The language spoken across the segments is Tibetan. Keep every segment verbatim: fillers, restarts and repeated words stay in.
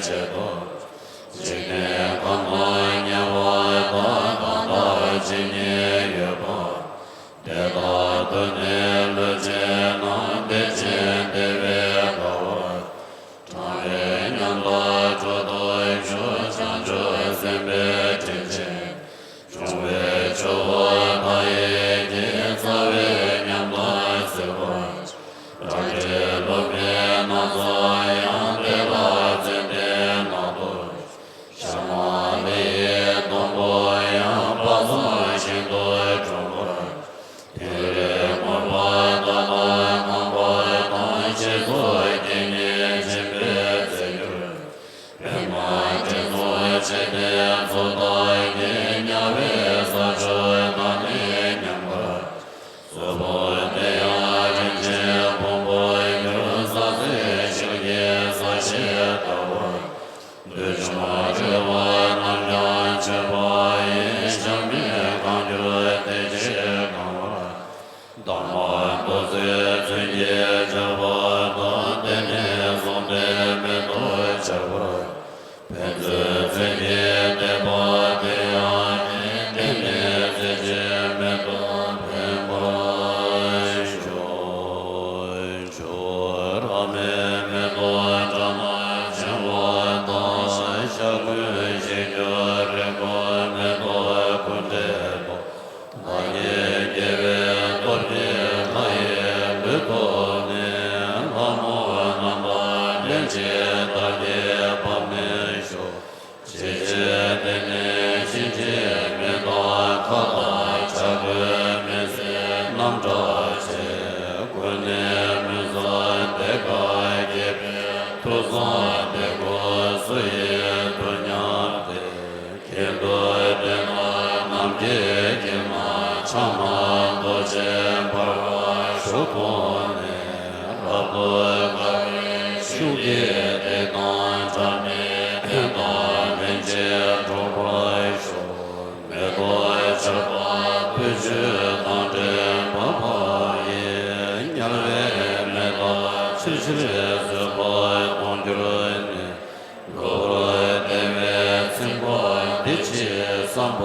བྱེད་དོ། འཇིག་རྟེན་ཁམས་དང་ཉེ་བ་དག་གང་དག་ཇི་སྙེད་ཡོད་པ། དེ་དག་ཏུ་ནི་ལུས་ཅན་རྣམས་བདེ་ཞིང་བདེ་བས་དགའ་བར། གྲངས་མེད་མཉམ་དུ་སྤྱོད་དུ་གཞུག་བྱང་ཆུབ་སེམས་དཔའི་དྲིན་ཅན། འབྱུང་བའི་ཆུ་བོ་མཐའ་ཡས་ཀྱི་རྩ་བས་ཉམས་དང་སྲིད་པ། བྲག་རི་ལུང་པའི་ནགས་ཚལ་ཡང་དེ་ལ་ཙན་དན་ནགས་དང་། ཤ་མ་ལི་ཡི་སྡོང་པོ་ཡང་དཔག་བསམ་ཤིན་ཏུ་གྲུང་བར། ཐིག་ལེ་སྔོ་བ་དག་དང་གང་བ་དང་། ཞེས་སོགས་སྐད་སྙན་ཆེན་པོས་བརྗོད་གྱུར། པདྨ་དྲི་བསུང་ཆེ་ལྡན་མཚོ་དང་ཉེ། དམྱལ་བའི་ས་ཕྱོགས་དང་ནི་མཉམ་པར། སྲིད་པ་དེ་ཡང་རིན་ཆེན་ཕུང་པོར་གྱུར། ས་གཞི་ཞིང་གི་ས་གཞི་ལྟ་བུར། བདུད་འཇོམས་རྒྱལ་བ་རྣམས་ཀྱང་མཆོད་པ་ཡི། ཞལ་མི་གང་གྱུར་དེ་ཕྱིར་གང་བར། འདབ་མ་ཏོག་ཙེ་ཚོན་གྱིས་སྦྱར་བ་དང་། དེ་ནི་བཟུང་སྟེ་མེ་ཏོག་ཆགས་པར། ཕན་ཚུན་ཚོན་གྱིས་བརྡེག་པ་དེ་ཡང་ནི། དེ་ནི་རྩེ་གཅིག་མེ་ཏོག་འཕེན་པར་ཤོག། ཆུ་བོ་རབ་མའི་མེ་ཏོག་བཀྲ་ནི་བྱིན་པ་དང་། ཤ་འཁོན་ཞིང་སྐྱོང་རེག་པའི་མེ་ཏོག་ཀུན་བསྲེགས་པ། བདག་གི་དགེ་བའི་སྟོབས་ཀྱིས་ལྷ་ཡི་ལུས་ཐོབ་ནས། ལྷ་མོ་རྣམ་པ་ལྷན་ཅིག་བདག་གིས་ཕམ་ནས་ཤོག། ཇི་སྲིད་དེ་ནས་གཤིན་རྗེའི་མེ་ཏོག་ཁ་དོག་ཕྱུག་པོའི་མེ་ལྕེ་རྣམ་བཀྲ་ཆེ། ཀུན་ནས་མུན་བསལ་བདེ་དགའ་བརྒྱད་པའི་མཐུ་བཟང་དེ་ཀོ་སུ་ཡིས་ཐུབ་སྙམ་སྟེ། གྱེན་དུ་བལྟས་ན་ནམ་མཁའི་དཀྱིལ་ན་ཕྱག་ན་རྡོ་རྗེ་འབར་བ་བཞུགས་མཐོང་ནས། རབ་ཏུ་དགའ་བའི་ཤུགས་ཀྱིས་དེ་དང་འདྲ་བའི་དོན་དག་ལན་གཅིག་འགྲུབ་པར་ཤོག། མེ་ཏོག་ཆར་པ་སྤོས་ཆུ་དང་འདྲེས་པ་ཕ་ཡིས། དམྱལ་བའི་མེ་སྟག་ཆེར་ཆེར་བཟོད་པ་གཏོང་གྱུར་ནས། གློ་བུར་བདེ་བའི་ཚིམ་པ་འདི་ཕྱིར་བསམ་པ་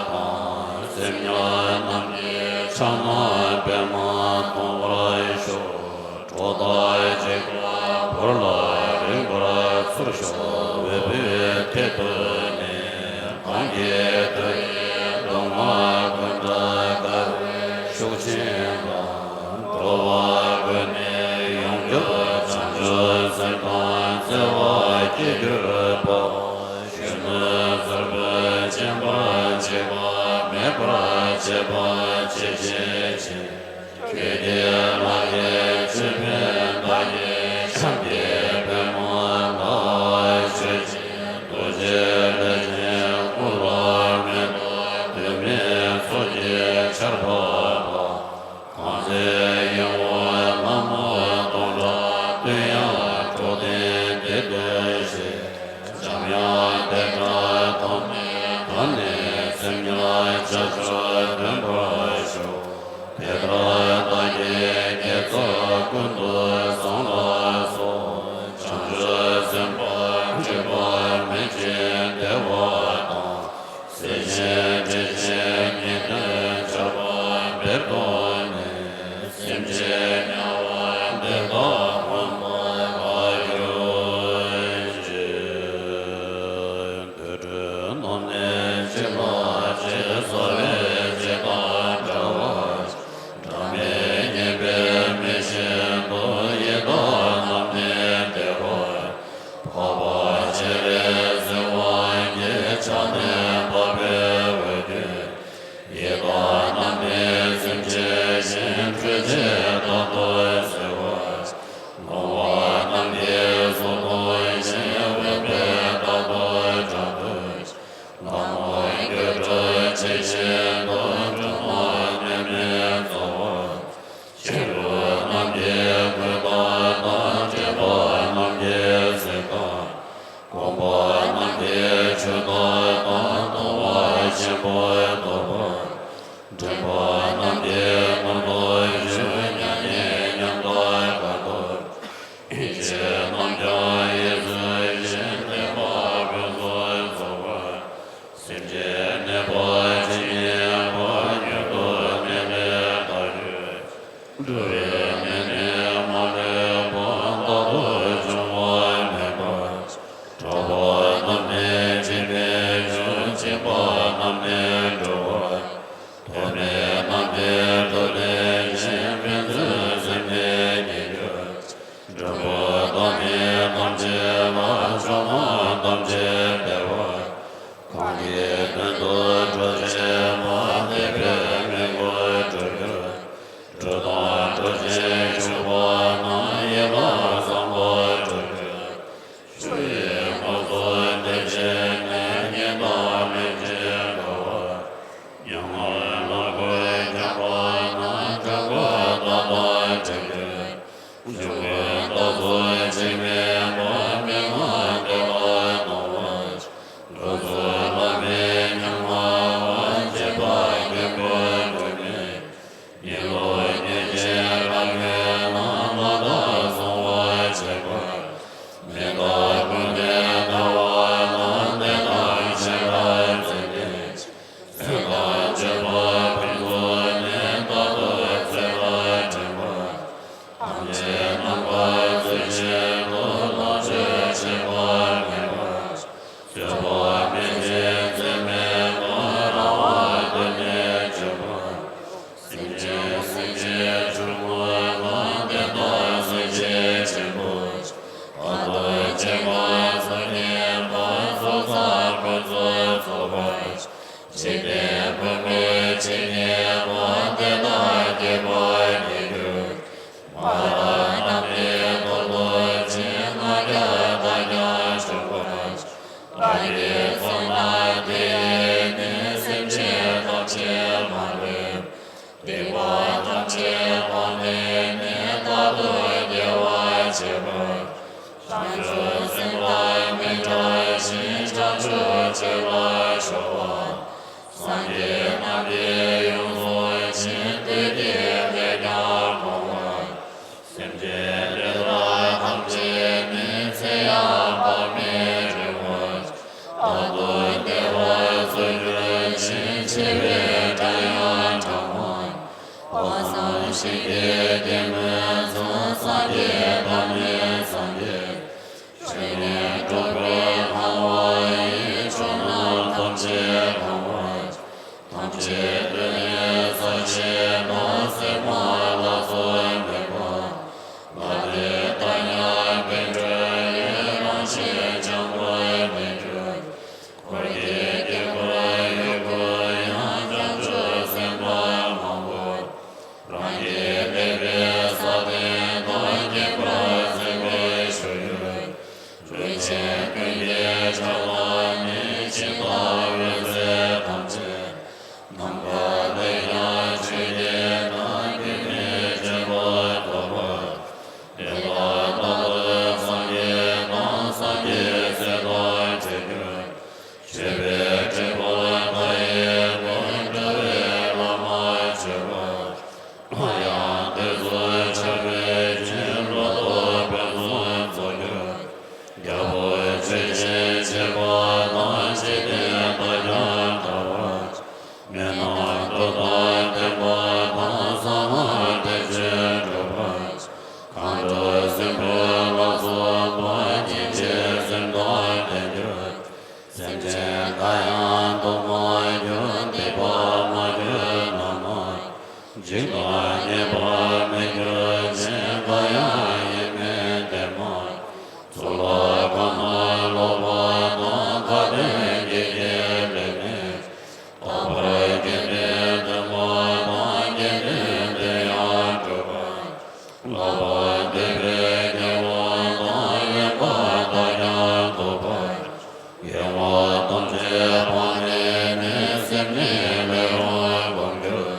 དང་། སེམས་དམྱལ་རྣམས་ཀྱི་ཕྱག་ན་པདྨ་མཐོང་བར་ཤོག། གྲོགས་དང་འཇིགས་པ་བོར་ལ་རིངས་པར་ཚོར་ཤོག། འོད་ཕུད་ཐད་དུ་ནི། གང་གི་མཐུ་ཡིས་སྡུག་བསྔལ་ཀུན་བྲལ་དགའ་བའི་ཤུགས་ཆེན་དང་། འགྲོ་བ་ཀུན་ནས་ཡོངས་སྐྱོབ་བྱང་ཆུབ་སེམས་དང་བརྩེ་བ་སྐྱེ་གྱུར་པ། གཞོན་ནུ་ཚོར་བུ་སྤྱན་པ་འཇིགས་པ་མེད་པར་བྱེད་པ་ཇི་བཞིན་ཅི། ཁྱོད་ཀྱི་ལག་གི་ཅོད་པན་དག་གིས་ཤམ་གྱི་པདྨ་ལ་མཆོད་ཅིང་། རྡོ་རྗེ་ལྷས་བྱིན་དབུ་ལ་མེ་ཏོག་དུ་མའི་ཚོགས་ཀྱི་ཆར་འབབ་པ། གང་ཚེ་ཡིད་འོང་ལྷ་མོ་སྟོང་ཕྲག་བདུན་ཡང་འགྲོ་དོན་འདི་ལྟོས་ཤིག། འཇམ་དབྱངས་བདེ་དྲག་ཐོབ་ནས་ད་ནི་སེམས་དམྱལ་བྱ་སྤྱོད་འདོན་པར་ཤོག། དེ་ལྟར་བདག་གིས་དགེ་ཚོགས་ཀུན་ཏུ་བཟང་ལ་སོགས། བྱང་ཆུབ་སེམས་དཔའ་འཁྲིག་པ་མེད་ཅིང་བདེ་བ་དང་། གཟི་བྱིན་དྲི་ཞིམ་གཉིས་ལྡན་ཆར་པ་འབེབས་དོན་ནི། སེམས་ཅན་དམྱལ་བ་འདི་དག་མངོན་པར་བསྒྲལ་གྱུར་ཅིག། དུད་འགྲོ་རྣམས་ནི་གཅིག་ལ་གཅིག་ཟ་བའི་བྱེད་དང་འདྲ་བར། སྒྲ་མི་སྙན་པས་མི་ཤེས་དོ། ཡི་དྭགས་རྣམས་ནི་བདེ་བར། འཕགས་པ་སྤྱན་རས་གཟིགས་དབང་གིས་ཕྱག་ནས་འཕགས་པའི་འོས་བསྟན། ཡི་དྭགས་རྣམས་ནི་སེམས་ཅན་བཞིན། འཕྲུལ་ཆས་རྟག་ཏུ་གཟིགས་པར། ལོང་བ་རྣམས་ཀྱིས་སོ་སྡོམ་ཞིང་། འོན་པས་རྟག་ཏུ་བསྒྲལ་དུ་གསོལ། ལྷ་མོ་སྒྱུ་འཕྲུལ་ཇི་བཞིན་དུ། འགྲོ་རྣམས་ནད་མེད་རྫོགས་པར། ཤིང་ལུས་རྣམས་ཀྱིས་གོས་དག་དང་། སྤྲིན་པ་རྣམས་ཀྱིས་གཟིགས་དང་། གོམ་པ་རྣམས་ཀྱིས་ཆུ་དག་དང་། ལྟ་བ་ཆེན་པོས་བསྡུས་པ། འདྲེན་པ་རྣམས་ཀྱིས་ཀུན་ཏུ་བཞུགས། མྱ་ངན་མྱང་འདས་དགའ་སྟོན། ཡེ་ཤེས་རྣམས་ཀྱང་ཡིད་བཟུང་ཞིང་། དེ་ འཕགས་པ་རྣམས་ནི་འཇིགས་པའི་རྒྱུ། འཇིགས་པ་རྣམས་ནི་སྒྲོལ་བར། ཐོབ་པའི་རྣམས་ནི་ཐོབ་ནས་ཞི། ཕན་ཚུན་སེམས་ནི་ཉེ་གྱུར་ཅིང་། སྒྲོན་པོ་དང་ནི་ཐམས་ཅད་ལ། ཕྱོགས་རྣམས་ཐམས་ཅད་བདེ་བར། གང་གི་དོན་དུ་གྲོགས་བྱེད་པ། དེ་བས་མི་དགོས་གྲོགས་གྱུར་ཅིག། གྲོགས་དང་གྲོགས་ཅན་ཞུགས་པ་ན། ཡིད་ལ་བསམ་པ་གྲོགས་གྱུར་ཅིག། ཞུགས་པའི་སྐབས་སུ་དེ་བཞིན་ནི། གཉེན་དང་ལེན་ཅིང་འགྲོགས་པར། ཉམ་ང་ལ་གོས་ཀྱང་བགྱིས་ན། དགྲ་བོ་དག་དང་འཕྲད་གྱུར་ཅིག། ཞུགས་པའི་རྟགས་སུ་འཇིགས་མེད་པ། མི་སྣང་བདེ་བ་སྣང་བར་བྱེད། འགྲོ་ཚུལ་ལམ་མེ་ཉམ་ང་བ། བྱེད་པ་མགོན་པོ་འགྲོ་ཉིད་ཉིད། ལུས་ཉིད་ཀྱི་ལམ་ཡོད་ན། ལམ་དག་བཟུང་བར་བྱེད་པར། མི་རྟག་ཀུན་ནས་ཐར་བ་དང་། དེ་དག་ཆོས་ལ་བརྩོན་འགྲུས་ཆེ། སེམས་དང་སྤྱོད་པ་ཕུན་ཚོགས་ནས། རྟག་ཏུ་ཚེ་ལ་དྲན་པར། ཐམས་ཅད་རྣམ་པར་རྫོགས་ཆེད་དུ། ལོངས་སྤྱོད་བྱེད་པ་མེད་པར་བྱེད། རྩོད་པ་མེད་ཅིང་རྩོད་མེད་པ། རང་དབང་དོན་གཉེར་གྱུར་པ། སེམས་ཅན་སེམས་ཅན་གྱི་དོན་དུ། དེ་དག་སེམས་ཅན་ཆེན་པོ། ཨ་ཏི་ཤ་ཡ་ཚོགས་གཉིས་པ། ཚོགས་བསགས་ཕུན་སུམ་ཚོགས་པར་བྱེད། འཇིག་རྟེན་ཕུང་པོའི་ཆོས་ཉིད་པ། དེ་དག་སྐྱེད་པར་ཉེ་གྱུར་ཅིག། མ་ར་ནཱ་མི་ཏོ་ཏོ་ཅི། ང་རྒྱལ་དག་ཀྱང་ཆོག་པར་བྱེད། བདག་གིས་བསམས་ན་དེ་ཡིས་ནི། སེམས་ཅན་ཐམས་ཅད་མ་ལུས་པ། སྡིག་པ་ཐམས་ཅད་སྤངས་ནས་ནི། རྟག་ཏུ་བདེ་བར་གཤེགས་པར་བྱེད། བྱང་ཆུབ་སེམས་དང་མི་འབྲལ་ཞིང་། བྱང་ཆུབ་སྤྱོད་ལ་སྤྱོད་པ། སངས་རྒྱས་རྣམས་ཀྱིས་ཡོངས་བཟུང་ཞིང་། བདུད་ཀྱི་ལས་ཀྱང་སྤོང་བར་བྱེད། སེམས་ཅན་དེ་དག་ཐམས་ཅད་ནི། ཚེ་ཡང་དཔག་མེད་རིང་བར་བརྟན་པོ་བདེ་བར་བཟོ་གྱུར་ཅིག། འཆི་བའི་དགྲ་ཡང་དྲང་བར། དཔག་བསམ་ཤིང་གི་སྐྱེད་མོས་ཚལ། སངས་རྒྱས་ཐོབ་ནས་སངས་རྒྱས། ཆོས་ཉིད་གྲུབ་པའི་ཁམས་དབང་ཡིས། ཕྱོགས་རྣམས་ཐམས་ཅད་གང་བར་བྱེད། ཐམས་ཅད་ཐོབ་ནས་ས་གཞི་དང་། སྲིད་པ་ལ་སོགས་མེད་པ། ལྷ་དེ་དག་ཀྱང་བཻ་ཌཱུརྱའི། རང་བཞིན་འཇམ་པར་གནས་གྱུར་ཅིག། འཁོར་གྱི་དཀྱིལ་འཁོར་ཡོད་དགུ་ཡང་། བྱང་ཆུབ་སེམས་དཔའ་མང་པོ། རང་གི་ལེགས་པའི་ས་སྟེང་དང་། དཀྱིལ་འཁོར་བརྩེགས་པའི་བཞུགས་ཡུལ། ལུས་ཅན་ཀུན་གྱི་ཕྱོགས་ལ་ནི། ཇི་ལྟ་འོད་ཟེར་ཐམས་ཅད་ནམ་མཁའ་ལས་ཀྱང་ཆོས་ཀྱི་དར། རྒྱུན་མི་འཆད་པར་ཐོབ་པར། དེ་དག་རྟག་ཏུ་སངས་རྒྱས་དང་། སངས་རྒྱས་སྲས་དང་འཕྲད་གྱུར་ཅིག། མཆོད་པའི་སྤྲིན་ཕུང་མཐའ་ཡས་པ། འགྲོ་བའི་ལམ་མཆོད་པར། སླར་ཡང་དུས་སུ་ཆར་པའི་བཞིན། ལོ་ཏོག་ཕུན་སུམ་ཚོགས་གྱུར་ཅིག། རྒྱལ་པོ་ཆོས་བཞིན་གཤེགས་པ་དང་། འཇིག་རྟེན་དག་ཀྱང་དར་བར་བྱེད། མི་རྣམས་འགྲོ་དོན་བརྟན་པ་དང་། ས་ལམ་ཐམས་ཅད་འགྲུབ་པར་བྱེད། གང་དུ་སྲིན་པོའི་ལ་སོགས་པ། སྙིང་རྗེའི་སེམས་དང་ལྡན་གྱུར་ཅིག། སེམས་ཅན་གང་ཡང་སྡུག་མ་གྱུར། སྡིག་པ་མ་གྱུར་ནམ་མ་ཡིན། འཇིགས་དང་ཉེས་པ་མི་འགྱུར་ཅིག། གང་ཡང་ཡིད་མི་བརྟན་པ། ཚུར་ལ་གང་སྨོས་ལོག་པ་དང་། ཁ་ཏོན་བགེགས་ཀྱི་ལས་ནི། རྟག་པར་དགེ་འདུན་བསྟེན་པ་དང་། དགེ་འདུན་དེ་ཡང་སྒྲུབ་པར་བྱེད། ལྷག་པར་འདོད་པའི་དགེ་བ་དང་། གཡོན་པ་དག་ཀྱང་ཐོབ་པར་བྱེད། གཡེང་བ་ཐམས་ཅད་སྤངས་ནས་ནི། སེམས་ནི་ལེགས་པར་བསྒོམ་གྱུར་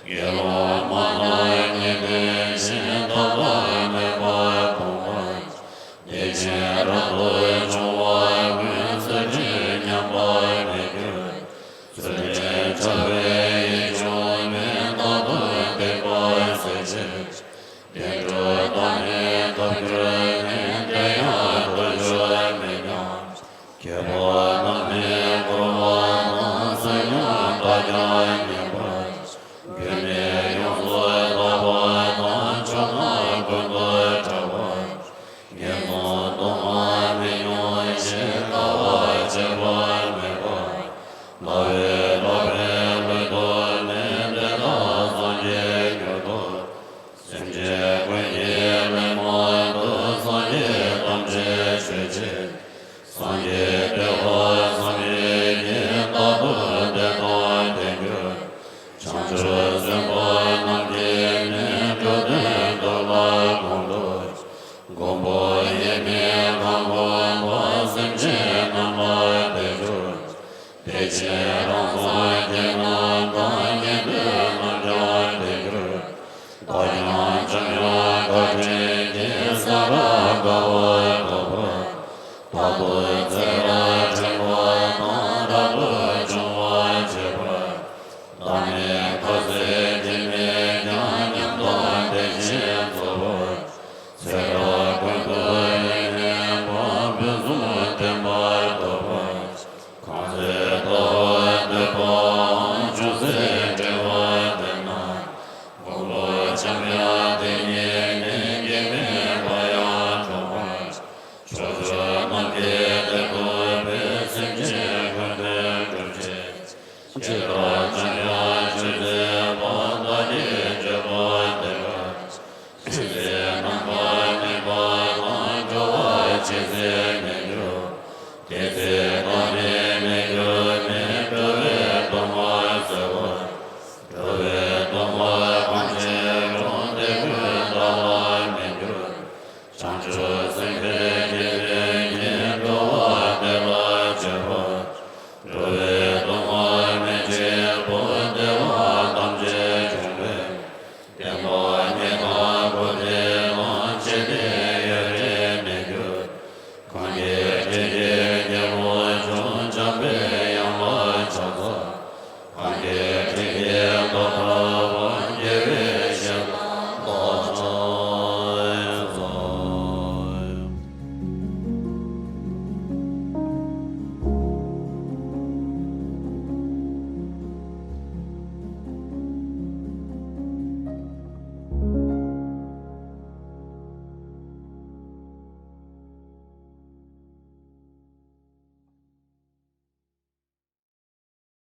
ཅིག། དགེ་སློང་མ་རྣམས་ཉན་ཐོས་ཤིང་། ཐོབ་ཐང་མོས་པ་སྤོང་བར་བྱེད། དེ་བཞིན་རབ་ཏུ་བྱུང་བ་ཀུན། ཚུལ་ཁྲིམས་ཉམས་པར་མི་འགྱུར་ཅིག། ཚུལ་ཁྲིམས་འཆལ་བའི་ཡིད་བྱུང་མིན། རྟག་ཏུ་སྡིག་པ་སེལ་བྱེད་ཅིང་། དེ་འགྲུབ་ཐབས་ནི་ཐོབ་གྱུར་ནས། དེ་ཡང་ཐོབ་གྱུར་མིན་སྙམ་བྱེད། མཁས་པ་རྣམས་ནི་གོ་བ་དང་། བསོད་སྙོམས་དག་ཀྱང་ཉམས་པར་བྱེད། རྒྱུ་ནི་ཡོངས་སུ་དག་པ་དང་། ཕྱོགས་རྣམས་ཀུན་ཏུ་གྲགས་པར་བྱེད། ངན་སོང་སྡུག་བསྔལ་མི་མྱོང་ཞིང་། སངས་རྒྱས་དེ་ལ་བསམ་ཡས་ཀྱིས། རྟག་ཏུ་དེ་དང་ལྡན་གྱུར། བྱང་ཆུབ་སེམས་དཔའ་རྣམས་ཀྱིས་ནི། འགྲོ་དོན་དུ་ལ་གང་དུ། མགོན་པོ་ཡེ་ཤེས་ཁམས་ཀུན་ཏུ། སེམས་ཅན་རྣམས་ལ་དད་གྱུར་ཅིག། དེ་ཕྱིར་རང་སངས་རྒྱས་རྣམས་དང་། ཉན་ཐོས་རྣམས་ཀྱང་དད་གྱུར་ཅིག། བདག་ཀྱང་འཇམ་དབྱངས་བཀའ་དྲིན་གྱིས། ས་ར་དགའ་བ་དག་པར་རྟག་ཏུ་བརྩེ་བ་